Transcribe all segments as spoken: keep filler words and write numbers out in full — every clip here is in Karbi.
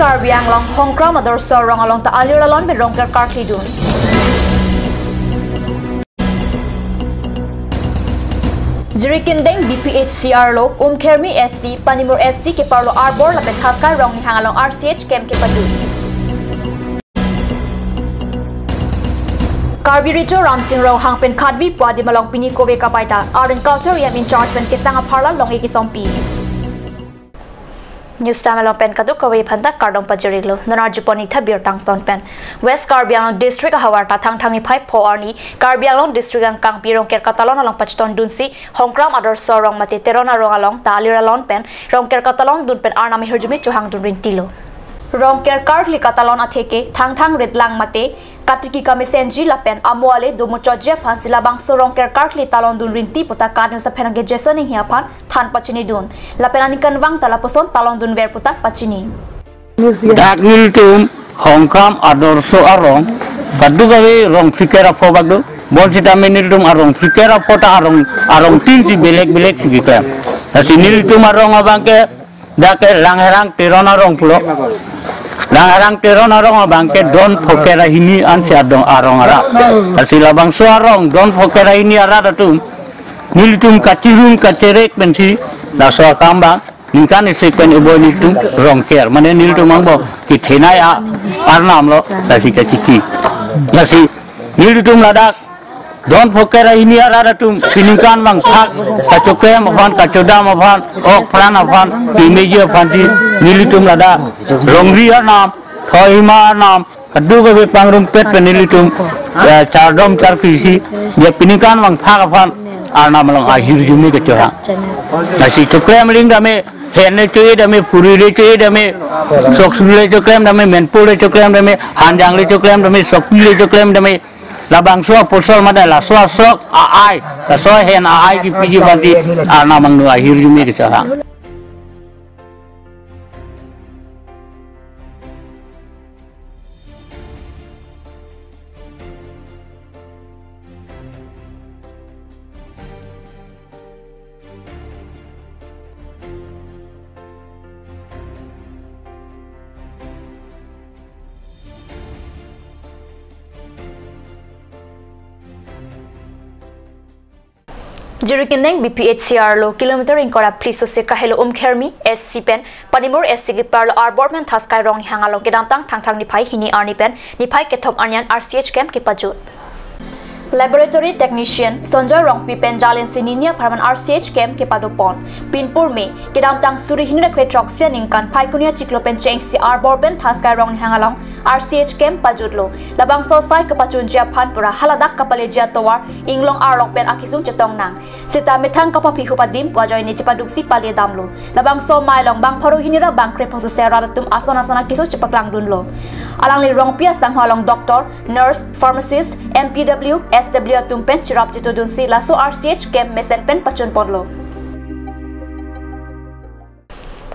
Karbi Anglong Hongkram Adorsho Arong along ta alir alon pen Rongker karkli dun. Jirikindeng B P H C arlo Umkhermi S C, Panimur S C keparlo arbor lapen Thaskai Rongnihang along R C H camp kepajut. Karbi Recho Ramsing Ronghang pen Khadvi pu adim along pini kove kapaita, Art and Culture E M in charge pen kesang apharla long-e kesompi. News time along pen kadokave aphanta kardom pajir-iklo. Non arjupon-ik tha birta angton pen. West Karbi Anglong District ahavar ta Thangthang niphai pho arni Karbi Anglong District angkangpi Rongker katalon along pachetong dunsi Hongkram Adorsho Arong mate Teron Arong along ta alir alon pen Rongker katalon dun pen Arnam ahirjume chohang dun rintilo. Rongker karkli katalon atheke Thangthang ritlang mate katiki kamesenji lapen amo ale domuchotji aphansi labangso Rongker karkli talon dun rinti puta Kat News aphan ke Jason Inghi aphan than pachini dun. Lapen aningkanvang ta lapuson talon dunver puta pachini. Dak nelitum Hongkram Adorsho Arong, kadokave rong phlikep apho bak do. Bonsitame nelitum arong phlikep apho ta arong, arong tin si belek belek si keklem. Lasi nelitum arong abangke dak ke Langherang Teron Arong pulo. Langherang Teron Arong abangke don phokep ra hini ansi adong arong arat. Lasi labangso arong don phokep ra hini arat atum nelitum kachirung kacherek pensi laso akam abang ningkan isi pen ebo nelitum Rongker. Mane nelitum angbong kethenei a-Arnam lo, lasi kachiki. Lasi nelitum ladak don phokep ra hini arat atum peningkan vangphak kachoklem aphan, kachodam aphan, ok pran aphan, kemeji aphansi nelitum ladak longri Arnam, thohima Arnam, kadokave pangrumpet pen nelitum, eh, chardom charpi si, ya peningkan vangphak aphan Arnam along ahirjume kechohang. Lasi choklem ling dame, hen le cho-e dame, phuri le cho-e dame, soksu le choklem dame, menpo le choklem dame, hanjang le choklem dame, sokpi le choklem dame, labangso aposol mate laso asok a-ai, laso ahen a-ai kipiji aphansi Arnam angno ahirjume kechohang. Jirikindeng B P H C arlo kilometer ingkoi ra phli sose kahelo Umkhermi S C pen Panimur S C keparlo arbor pen Thaskai Rongnihang along kedamtang Thangthang niphai hini arni pen niphai kethom arni an R C H camp kepajut. Laboratory Technician Sanjoy Rongpi pen jalinsi nini apharman R C H camp kepadopon. Pinpur me, kedamtang suri hini ra kre throksi aningkan Phaikuni achiklo pen chengsi arbor pen Thaskai Rongnihang along R C H camp pajutlo. Labangso asai kepachunji aphan pura haladak kapaleji atovar inglong arlok pen akesung chetong nang. Seta methang kapaphi hup adim pu ajoine chepaduksi pale damlo. Labangso amei along bang pharo hini ra bang kre pho sose arat atum ason ason akeso chepaklang dunlo. Alangli Rongpi asangho along doctor, nurse, pharmacist, M P W, S W atum pen cherap chetu dunsi laso R C H camp mesen pen pachun ponlo.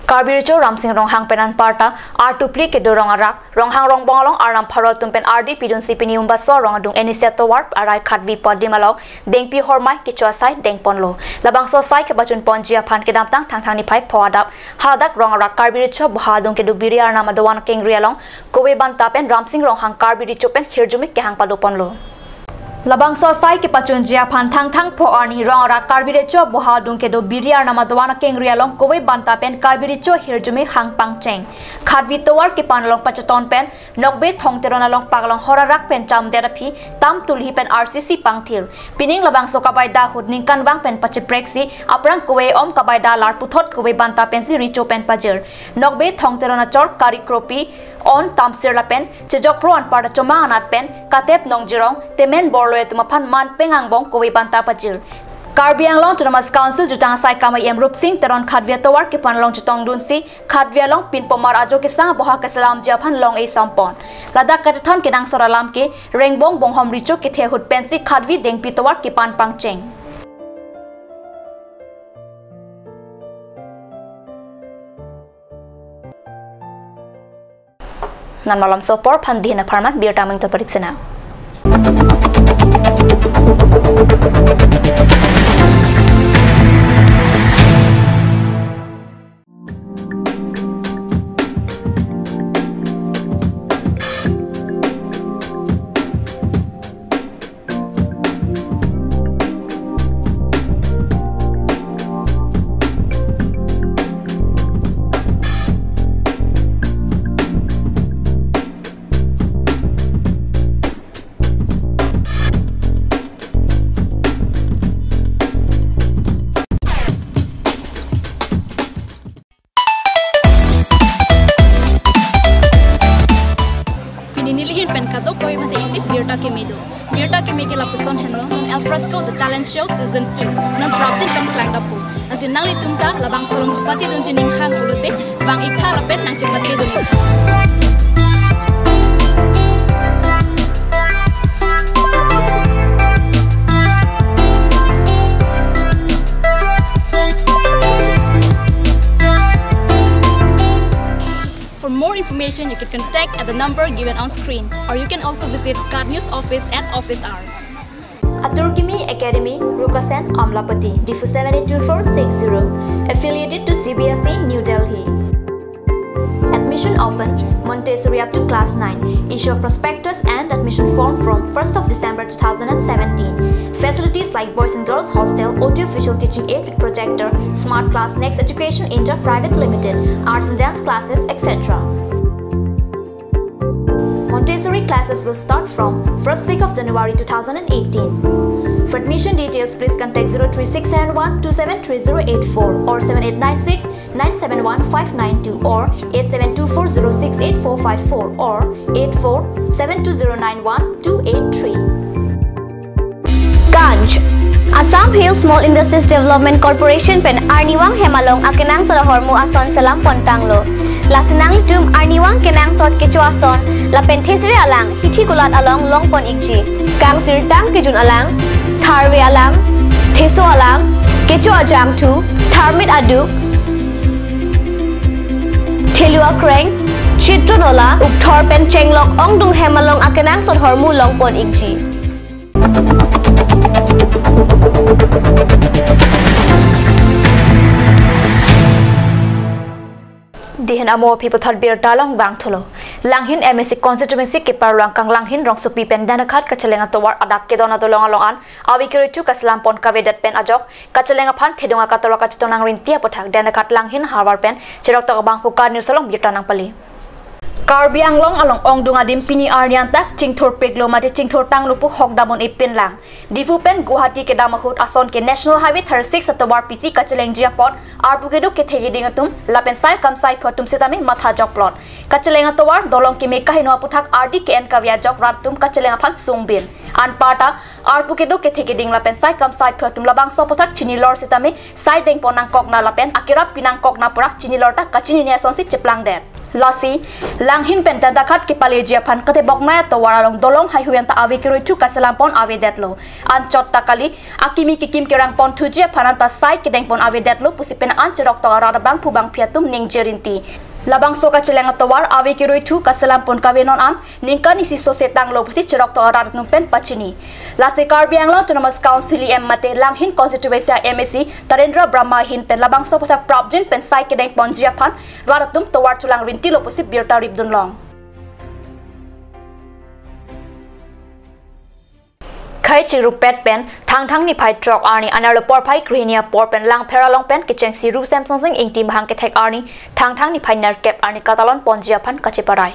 Karbi Recho Ramsing Ronghang pen anparta artupli kedo rong arak Ronghang Rongbong along Arnam pharo atum pen ardi pidunsi pini Umbaso arong adung N E C atovar arai Khadvi pu adim along Dengpi Hormai kecho asai dengponlo. Labangso asai kepachun ponji aphan kedamtang Thangthang niphai pho adap haladak rong arak Karbi Recho Bohal adung kedo Biri Arnam adovan akengri along kove banta pen Ramsing Ronghang Karbi Recho pen hirjume kehang padoponlo. Labangso asai kepachunji aphan Thangthang pho arni rong arak Karbi Recho Bohal adung kedo Biri Arnam adovan akengri along kove banta pen Karbi Recho hirjume hang pangcheng. Khadvi tovar kepan along pachetong pen Nokbe Thong Teron along pak along hor arak pen chamdet aphi tam tulhi pen R C C pangthir. Pining labangso kabai dahut ningkanvang pen pachipreksi aphrang kove om kabai dalar puthot kove banta pensi Recho pen pajir. Nokbe Thong Teron achor Kari Kropi, On Tamsir lapen chejok pro anparta Chomang Anat pen Katep Nongjirong, Temen Borloi atum aphan man peng angbong kove banta pajir. Karbi Anglong Autonomous Council jutang asai kamei M Rupsing Teron Khadvi atovar kepan along chetong dunsi Khadvi along pinpomar ajo kesang aboha keselamji aphan long-e sompon. Ladak kachethan kenangsot alam ke Rengbong Bonghom Recho kethe ahut pensi Khadvi Dengpi tovar kepan pangcheng. Non malomso apor aphan dina apharman birta aming to parik sena. Kimi do. Birta kimi ke lapuson henlo, Al Fresco The Talent Show Season two. Non prapjin pangklang dapo. Lasi nanglitum ta labangso along chepatedunji ning hang pulote, vang iktha lapen nangchepatedun. For more information, you can contact at the number given on screen, or you can also visit KAT News office at office hours. Atur Kimi Academy, Rukasen, Amlapatty, Diphu seven eight two four six zero, affiliated to C B S E, New Delhi. Admission open, Montessori up to class nine. Issue of prospectus and admission form from first of December two thousand and seventeen. Facilities like boys and girls hostel, audio visual teaching aid with projector, smart class, Next Education India Private Limited, arts and dance classes, et cetera. Montessori classes will start from first week of January two thousand and eighteen. For admission details, please contact zero three six seven one two seven three zero eight four or seven eight nine six nine seven one five nine two or eight seven two four zero six eight four five four or eight four seven two zero nine one two eight three. Ganj. Assam Hill Small Industries Development Corporation pen arnivang hem along akenangsot ahormu ason selam pontanglo. Lasi nanglitum arnivang kenangsot kecho ason lapen thesere alang hithi kulat along longpon ikji. Kangsirtang kejun alang, tharve alang, theso alang, kecho ajangthu, tharmit aduk, thelu akreng, chitro nola, ukthor pen chenglok ongdung hem along akenangsot ahormu longpon ikji. Dihen amo aphi puthot birta along vangthulo. Langhin M A C constituency keparlo angkang Langhin Rongsopi pen Dendakhat kacheleng atovar adak kedon adolong along an ave keroithu kaselam pon kavedet pen ajok kacheleng aphan thedung akatorok kachetong nangrinti aputhak Dendakhat Langhin havar pen cheroktok abangphu KAT News along birta nangpali. Karbi Anglong along ongdung adim pini arni antak chingthurpiklo mate chingthurtanglo pu hok damon ipin lang. Diphu pen Guwahati kedam ahut ason ke National Highway thirty-six atovar pisi kachelengji apot arpu kedo kethe keding atum lapen sai kam sai pho atum sitame matha jokplot. Kacheleng atovar dolong keme kaheno aputhak ardi ke-en kave ajok rat atum kacheleng aphan sungbin. Anparta arpu kedo kethe keding lapen sai kam sai pho atum labangso aputhak chinilor sitame sai dengpon nangkokna lapen akerap pinangkokna purak chinilor ta kachinine asonsi cheplangdet. Lasi, Langhin pen Dendakhat kepaleji aphan kateboknei atovar along dolong haihui anta ave keroithu kaselam pon avedetlo. Anchot ta kali, akimi kikim kerang pon thuji aphan anta sai kedeng pon avedetlo pusi pen an cheroktok arat abangphu bangphi atum ningje rinti. Labangso kacheleng atovar ave keroithu kaselam pon kavenon an ningkan isi sose tanglo pusi cheroktok arat atum pen pachini. Lasi Karbi Anglong Autonomous Council E M mate Langhin constituency M A C Tarendra Brahma ahin pen labangso aputhak prapjin pen sai kedeng ponji aphan rat atum tovar chelang rintilo pusi birta ripdun long. Khei chingrumpet pen Thangthang niphai throk arni anerlo porphai krehini apor pen Langpher along pen kechengsi Ru Semson Sing Ingti mahang kethek arni Thangthang niphai nerkep arni katalon ponji aphan kacheparai.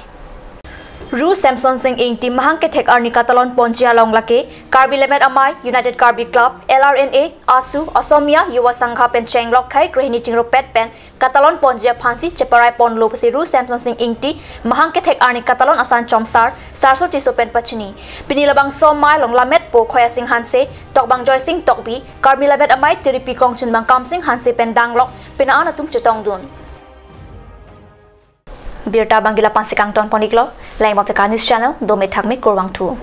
Ru Semson Sing Ingti mahang kethek arni katalon ponji along lake Karbi Lammet Amei, United Karbi Club, L R N A, ASU, Assamiya Yuva Sangha pen chenglok khei krehini chingrumpet pen katalon ponji aphansi cheparai ponlo pusi Ru Semson Sing Ingti mahang kethek arni katalon asan chomsar Sarso Tisso pen pachini. Pini labangso amei along Lammet po Khoya Sing Hanse, Tokbang Joy Sing Tokbi, Karbi Lammet Amei Tiripi Kongchunbang Kamsing Hanse pen danglok pina an atum chetongdun. Birta abangke la-ansi kangton pon iklo, lang-ik bom te KAT News Channel, dome thakme kurvangthu.